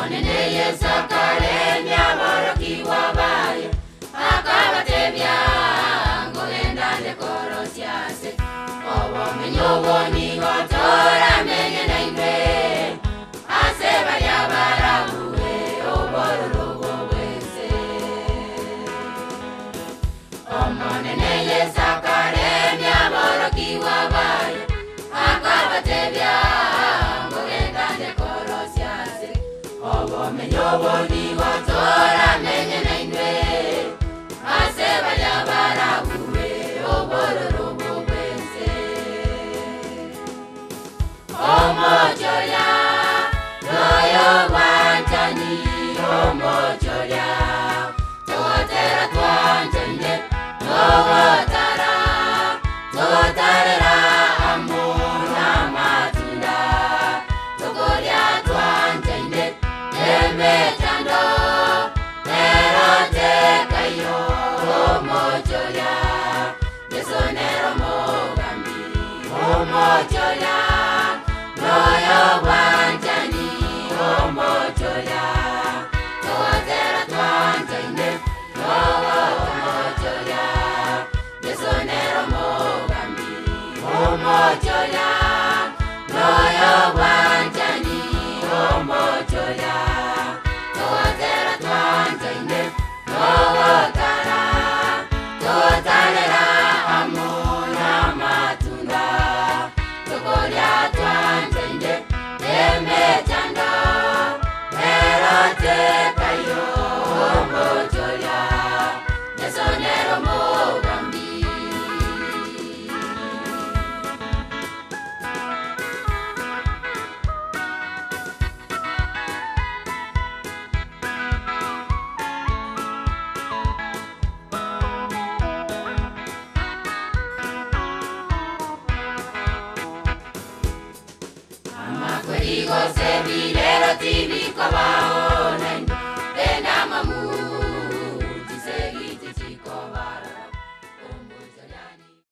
Omonene Yeso akaremia aborokigwa baye, akabatebia, Nkogenda nde korosia ase obomenyo obwo nigo toramenye nainwe, ase baria barabue obororo obwo bw'ense. Omonene Yeso akaremia aborokigwa baye, akabatebia, Nkogenda nde korosia ase obomenyo obwo nigo toramenye nainwe, ase baria barabue obororo obwo bw'ense. Omochoria noyo bwanchani, omochoria, togotera twanchaine, togotara, togotarera amo n'amatunda, tokoria twanchaine, emechando, nero tekayo, omochoria, Yeso nero mogambi, omochoria, noyo bwanchani, omochoria, togotera twanchaine, omochoria, Yeso nero mogambi, omochoria, noyo bwanchani, omochoria, togotera twanchaine, togotara, togotarera amo n'amatunda, tokoria twanchaine, emechando, nero tekayo, omochoria, Yeso nero mogambi. Amakweri gose.